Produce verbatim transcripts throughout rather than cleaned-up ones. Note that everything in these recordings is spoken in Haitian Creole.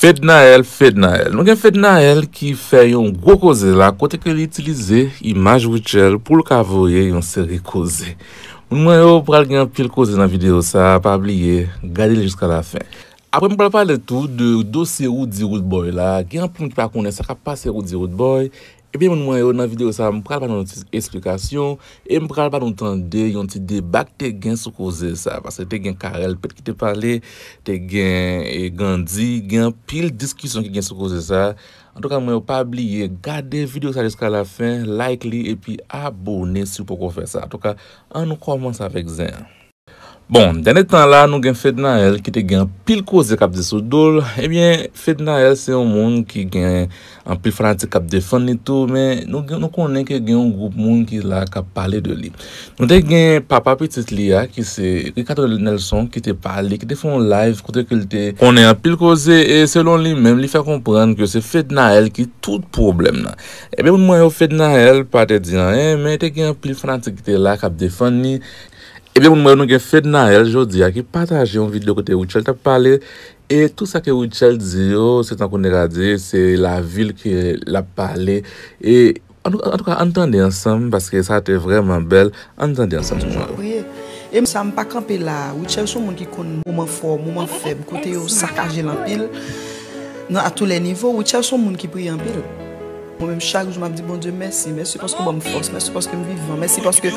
Fednaelle, Fednaelle. Nou gen Fednaelle ki fè yon gwo koze la, kote ke li itilize imaj Rutshelle pou l ka voye yon seri koze. Moun mwen yo pral gen anpil koze nan videyo sa a, pa bliye, gade l jiska la fen. Apre m pral pale tou de dosye Roody Roodboy la, gen anpil moun ki pa konnen sa k ap pase Roody Roodboy, Ebyen, moun mwen yo, nan videyo sa a, m pral ba nou yon ti esplikasyon e m pral ba nou tande yon ti deba k te gen sou koze sa a. Paske te gen Carel Pèt ki te pale, te gen e, Gandhi, gen anpil diskisyon ki gen sou koze sa a. Antouka, moun mwen yo, pa bliye gade videyo sa a jiska la fen, like li epi abone si w poko fè sa. Antouka, ann nou kòmanse avèk zen an. Bon, dènye tan la, nou gen Fednaelle ki te gen anpil koze k ap di sou do l. Ebyen, Fednaelle se yon moun ki gen anpil fanatik k ap defann li tou, men nou, gen- nou konnen ke gen yon gwoup moun ki la k ap pale de li. Nou te gen papa pitit li a, ki se Ricardo Nelson, ki te pale, ki te fè yon live kote ke l te konnen anpil koze, e selon li menm, li fè konprann ke se Fednaelle ki tout pwoblèm nan. Ebyen, moun mwen yo, Fednaelle pa te di anyen, men te gen anpil fanatik ki te la k ap defann li. Ebyen, moun mwen yo, nou gen Fednaelle jodi a ki pataje yon videyo kote Rutshelle t ap pale. E tout sa ke Rutshelle di yo, se tankou nèg la di, se lavil ke l ap pale. E antouka, antouka, ann tande ansanm, paske sa te vrèman bèl. Ann tande ansanm, moun mwen yo. Priye. E m sa, m pa kanpe la. Rutshelle se yon moun ki konn moman fò, moman fèb, kote yo sakaje l anpil. Nan, a tou lè nivo, Rutshelle se yon moun ki priye anpil. Mwen menm, chak jou, m ap di Bondye mèsi. Mèsi paske w ban m fòs. Mèsi paske m vivan. Mèsi paske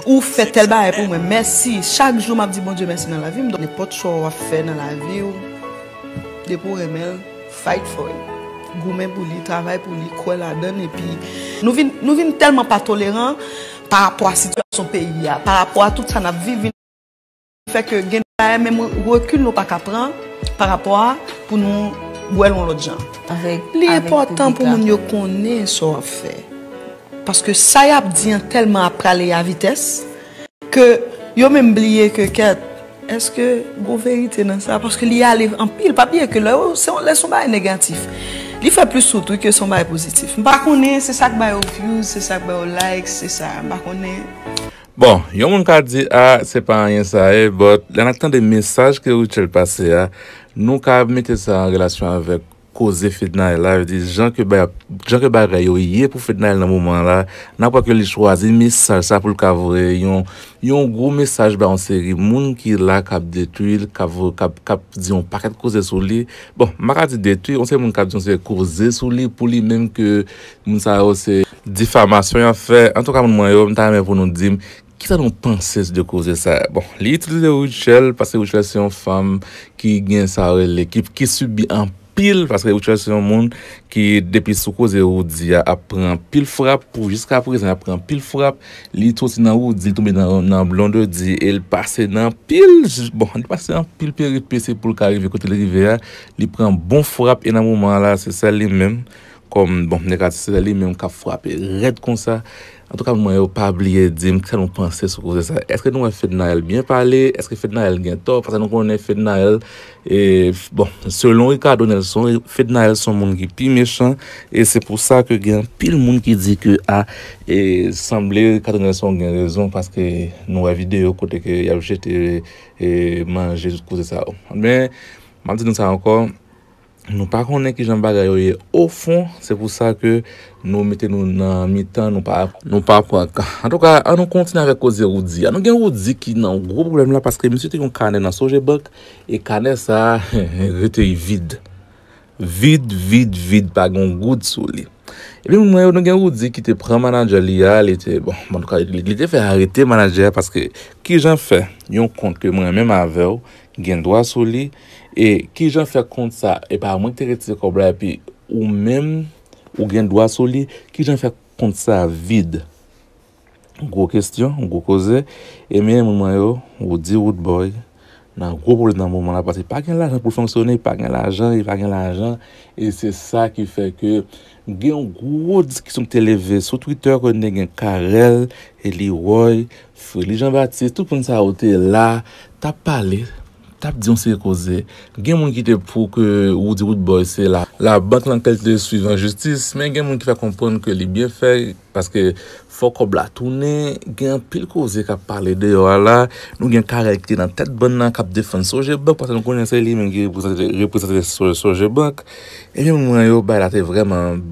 ou fè tèl bagay pou mwen. Mèsi. Chak jou, m ap di Bondye mèsi nan lavi m. Donk, nenpòt sa w ap fè nan lavi w, depi w renmen l, fight for it. Goumen pou li, travay pou li, kwè ladan l. Epi, nou vin, nou vin tèlman pa toleran pa rapò a sitiyasyon peyi a, pa rapò a tout sa n ap viv, vin fè ke gen bagay, menm rekil nou pa ka pran pa rapò a pou nou wè l yon lòt jan. Avèk, Li avèk enpòtan pou moun yo konnen sa w ap fè. Paske sa y ap di an tèlman ap prale a vitès ke yo menm bliye ke kèt, èske gon verite nan sa? Paske li ale anpil. Pa bliye ke lè yo, se yon, lè se yon bagay negatif, li fè plis wout wi ke se yon bagay pozitif. M pa konnen se sa k ba yo views, se sa k ba yo like, se sa. M pa konnen. Bon, yon moun ka di, a, se pa anyen sa ye, but lè n ap tande mesaj ke Rutshelle pase a, nou ka mete sa an relasyon avèk koze Fednaelle la, vle di, jan ke ba-, jan ke bagay yo ye pou Fednaelle nan moman la, n ap wè ke li chwazi mesaj sa pou l ka voye yon, yon gwo mesaj ba yon seri moun ki la k ap detwi l, k ap vo-, k ap, k ap di yon pakèt koze sou li. Bon, m pa ka di detwi, yon seri moun k ap di yon seri koze sou li pou li menm ke moun sa yo se difamasyon y ap fè. Antouka, moun mwen yo, m ta renmen pou nou di m kisa nou panse de koze sa a. Bon, li itilize Rutshelle, paske Rutshelle se yon fanm ki gen sa yo rele, ki, ki sibi anpil, paske Rutshelle se yon moun ki, depi sou koze Roody a, ap pran anpil frap, pou jiska prezan, ap pran anpil frap. Li soti nan Roody, li tonbe nan, nan Blondedy, e l pase nan anpil, bon, li pase anpil peripesi pou l ka rive kote l rive a. Li pran bon frap, e nan moman la, se sèl li menm, kòm, bon, nèg la di se li menm k ap frape rèd konsa. Antouka, moun mwen yo, pa bliye di m kisa nou panse sou koze sa. Èske nou wè Fednaelle byen pale? Èske Fednaelle gen tò? Paske nou konnen Fednaelle, e, bon, selon Ricardo Nelson, Fednaelle se yon moun ki pi mechan, e se pou sa ke gen anpil moun ki di ke, a, e, sanble Ricardo Nelson gen rezon, paske nou wè videyo kote ke y ap jete, e, manje, tout koze sa yo. Men, m ap di nou sa ankò, nou pa konnen kijan bagay yo ye ofon, se pou sa ke nou mete nou nan mitan, nou pa, nou pa pran kan. Antouka, an nou kontinye avèk koze Roody a. Nou gen Roody ki nan gwo pwoblèm la, paske misye te gen yon kanè nan Sogebank, e kanè sa a rete vid. Vid, vid, vid, pa gen yon goud sou li. Epi moun mwen yo, nou gen Roody ki te pran manadjè li a, li te, bon, antouka, li, li te fè arete manadjè a, paske kijan fè yon kont ke mwen menm avè w gen dwa sou li, e kijan fè kont sa, e pa mwen ki te retire kòb la, epi ou menm, ou gen dwa sou li, kijan fè kont sa vid? Gwo kesyon, gwo koze. E men moun mwen yo, Roody Roodboy nan gwo pwoblèm nan moman la, paske pa gen lajan pou l fonksyone, pa gen lajan, e pa gen lajan, e se sa ki fè ke gen yon gwo diskisyon ki te leve sou Twitter, kote gen Carel, e Leroy, Freli Jean Baptiste, tout moun sa yo te la, t ap pale, t ap di yon seri koze. Gen moun ki te pou ke Roody Roodboy se la, labank lan ke l te swiv an jistis, men gen moun ki fè konprann ke li byen fè, Paske fò kòb la tounen, gen anpil koze k ap pale deyò a la. Nou gen Carel ki te nan tèt bann nan k ap defann Sogebank, paske nou konnen se li menm ki reprezante, reprezante So- Sogebank. Ebyen, moun mwen yo, bagay la te vrèman,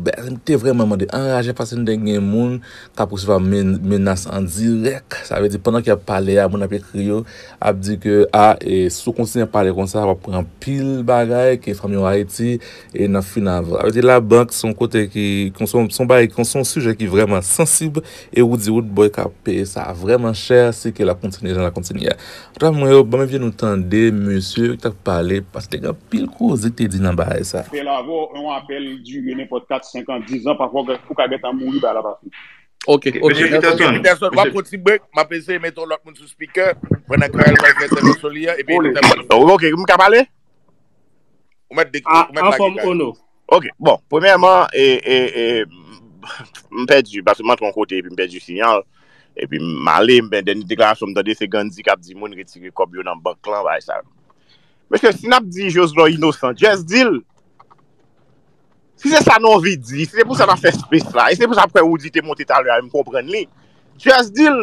te vrèman mande anraje, paske nou te gen moun k ap resevwa men- menas an dirèk. Sa vle di, pandan y ap pale a, moun ap ekri yo, ap di ke, a, e, si w kontinye pale konsa, w ap pran pil bagay ke fanmi w Ayiti, e nan fin avril. Sa vle di, labank se yon kote ki, se yon, se yon bagay, se yon sijè ki vrèman sansib, e Roody Roodboy ka peye sa vrèman chè si ke l ap kontinye jan l ap kontinye a. Antouka, mwen yo, ban m envite nou tande mesye ki t ap pale, paske te gen anpil koze ki te di nan bagay sa. Apèl avè w, yon apèl dire nenpòt kat, senk an, diz an, pafwa ou ka gentan mouri, bagay la pa fini. Ok, ok. Mesye Peterson, Peterson, w ap pran ti break, m ap eseye mete yon lòt moun sou speaker, pandan Carel pral fè entèvansyon li a, epi Peterson. Oh, ok, m ka pale? Ou mèt de- ou mèt lage Carel. Ono. Ok, bon, premyèman, e, e, e, m pèdi, paske m antre yon kote epi m pèdi siyal, epi m ale, m, dènye deklarasyon m tande, se Gandhi k ap di moun retire kòb yo nan bank lan, bagay sa yo. Mesye, si n ap di Jocelyn inosan, just di l. Si se sa nou anvi di, si se pou sa n ap fè space la, e se pou sa frè Roody te monte talè a, m konprann li. Just di l.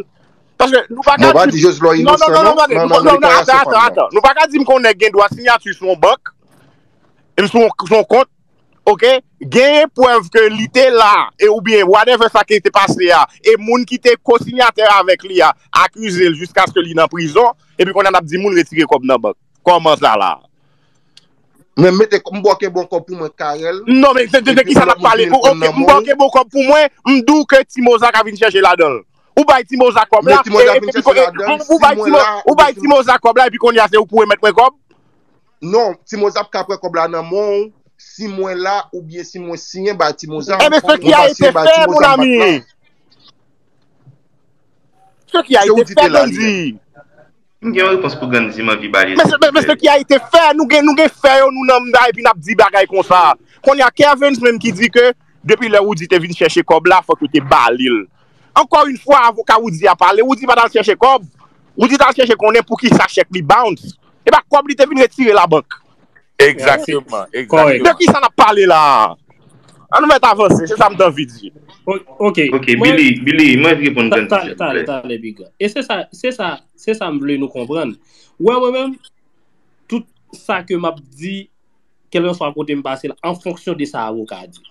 Paske nou pa ka di. Mwen pa di Jocelyn inosan, non, non, non, non, non, atan, atan, atan. Nou pa ka di m konnen gen dwa siyati sou yon bank, e sou yon, sou yon kont, ok? Genyen prèv ke li te la, e oubyen whatever sa ki te pase a, e moun ki te kosinyatè avèk li a, akize l jiskaske li nan prizon, epi kounye a n ap di moun retire kòb nan bank. Kòman sa la? Men mete m bòke bon kòb pou mwen, Carel. Non, men de, de, de ki sa n ap pale? Ok, m bòke bon kòb pou mwen, m di w ke Timoza ka vin chèche ladan l. Ou bay Timoza kòb la, e, e, e, ou bay Timo-, ou bay Timoza kòb la, epi kounye a se ou pou remèt mwen kòb? Non, Timoza ap ka pran kòb la nan men w, si mwen la, oubyen si mwen siyen bay Timoza. Ebyen, ce qui a été fait, mon ami. Ce qui a été fait, Gandhi. M gen yon repons pou Gandhi, m anvi ba li. Men se, men, men ce qui a été fait, nou gen, nou gen fè yo, nou nan mda, epi n ap di bagay konsa. Kounye a, Kervens menm ki di ke depi lè Roody te vin chèche kòb la, fòk yo te ba li l. Encore une fois, avoka Roody a pale, Roody pa t al chèche kòb. Roody t al chèche konnen poukisa chèk li bounce. E pa kòb li te vin retire labank. Egzakteman, egzakteman. De ki sa n ap pale la a? An nou mèt avanse, se sa m t anvi di. O-, ok. Ok, Billy, Billy, mwen reponn Gandhi, silvouplè. Talè, talè, talè, piga. E se sa, se sa, se sa m vle nou konprann. Ou wè, mwen menm, tout sa ke m ap di, kèlkanswa kote m pase l, an fonksyon de sa avoka a di.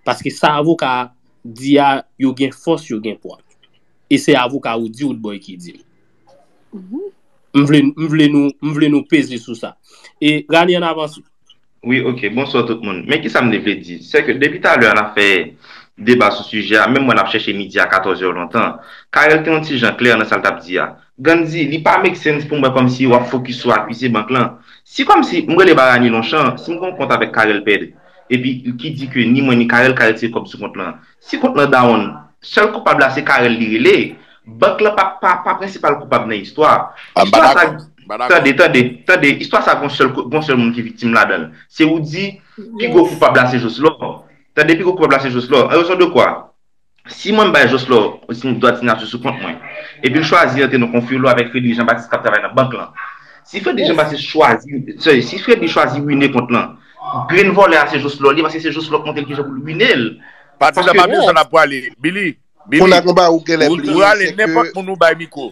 Paske sa avoka a di a, yo gen fòs, yo gen pwa. E se avoka Roody Roodboy ki di l. M vle, m vle nou, m vle nou peze sou sa. E Rani, ann avanse. Wi, ok. Bonswa tout moun. Men kisa m te vle di, se ke depi talè a n ap fè deba sou sijè a, menm mwen n ap chèche midi a katòz è lontan. Carel te yon ti jan klè nan sa l t ap di a. Gandhi, li pa make sense pou m wè kòmsi w ap fokis sou akize bank lan. Si kòmsi, m rele Barani Longchamp, si m gen yon kont avèk Carel Pèd, epi ki di ke ni mwen ni Carel ka retire kòb sou kont lan. Si kont lan down, sèl koupab la se Carel li rele. Bank lan pa, pa, pa prensipal koupab nan istwa. Istwa sa, tande, tande, tande, istwa sa gon sèl, gon sèl moun ki viktim ladan l. Se Roody, pi gwo koupab la se Jocelyn. Tande, pi gwo koupab la se Jocelyn. An rezon de kwa? Si mwen m bay Jocelyn yon dwa siyati sou kont mwen, epi l chwazi antre nan konfli avèk Freddy Jean Baptiste k ap travay nan bank lan, si Freddy Jean Baptiste chwazi, si Freddy chwazi wine kont lan, grenn vòlè a se Jocelyn li, paske se Jocelyn k montre l kijan pou l wine l. Patizan pa bezwen n ap pwale. Billy, Billy, ou rale nenpòt moun ou bay mikwo.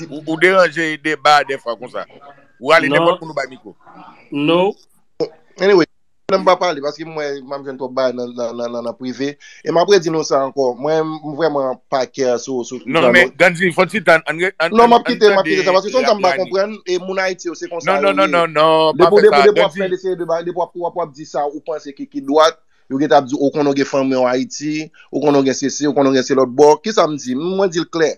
Ou, ou deranje deba dèfwa konsa. Ou rale nenpòt moun ou bay mikwo. Non. Anyway, lè m pa pale, paske m wè m ap jwenn twòp bagay nan, nan, nan, nan, nan prive. E m ap redi nou sa ankò. Mwen, m vrèman pa care sou, sou, non, men Gandhi, fò ti tann, ann, ann, non, m ap kite, m ap kite sa, paske se yon sa m pa konprann, e moun Ayiti yo, se konsa yo ye. Non, non, non, non, non, pa fè sa, Gandhi. Depi w ap fè de seri de bagay, depi w ap, w ap, w ap di sa, ou panse ki, ki dwat, yo gentan ap di, ou konnen w gen fanmi w Ayiti, ou konnen w gen sesi, ou konnen w gen se lòt bò. Kisa m di? Mwen di l klè.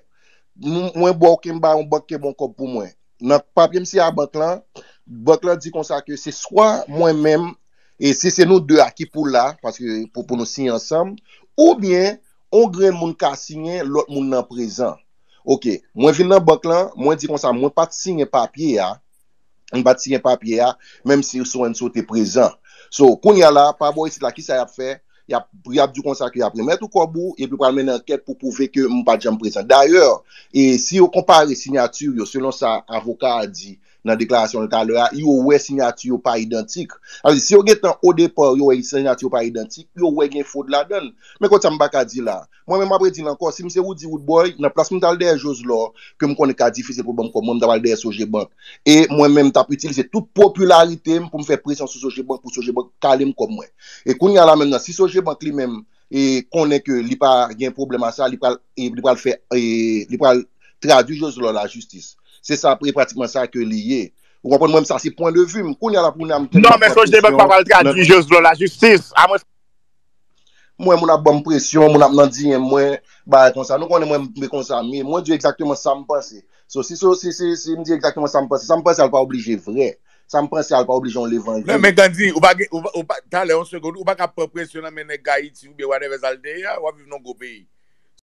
M-, mwen bò ke m ba yon bank ke bon kòb pou mwen. Nan papye m siyen a bank lan, bank lan di konsa ke se swa mwen menm, e si se nou de a ki pou la, paske pou, pou nou siyen ansanm, oubyen yon grenn moun ka siyen, lòt moun nan prezan. Ok, mwen vin nan bank lan, mwen di konsa, mwen pa t siyen papye a, m pa t siyen papye a, menm si Sorenso te prezan. So, kounye a la, pa bò isit la, kisa y ap fè? Y ap, y ap di w konsa ke y ap remèt ou kòb ou, epi pral mennen ankèt pou pwouve ke m pa t janm prezan. Dayè, e si yo konpare siyati yo, selon sa avoka a di, nan deklarasyon l talè a, yo wè siyati yo pa idantik. Sa vle di, si yo gentan o depa, yo wè siyati yo pa idantik, yo wè gen fwod ladan l. Men kot sa m pa ka di la. Mwen menm m ap redi l ankò, si m se Roody Roodboy, nan plas m t al dèyè Joslor, ke m konnen ka difisil pou ban m kòb mwen, m ta pral dèyè Sogebank. E mwen menm m t ap itilize tout popilarite m pou m fè presyon sou Sogebank, pou Sogebank kale m kòb mwen. E kounye a la menm nan, si Sogebank li menm, e konnen ke li pa gen pwoblèm a sa, li pral, e, li pral fè, e, li pral tradui Joslor lajistis. Se sa, e pratikman sa ke li ye. Ou konprann mwen, sa se pwen de vi m. Kounye a la pou n a m tèlman pran presyon. Non, men Sogebank pa pral tradui Joslor lajistis. A mwen, mwen, moun ap ban m presyon, moun ap nan D M mwen, bagay konsa. Nou konnen mwen, mwen konsa m ye. Mwen di egzakteman sa m panse. So, si, so, si, si, si m di egzakteman sa m panse, sa m panse a l pa oblije vrè. Sa m panse a l pa oblije yon levanjil. Men, men Gandhi, ou pa gen, ou pa, ou pa, talè, yon segonn, ou pa ka pran presyon nan men nèg Ayiti oubyen whatever sa l te ye a, w ap viv nan gwo peyi.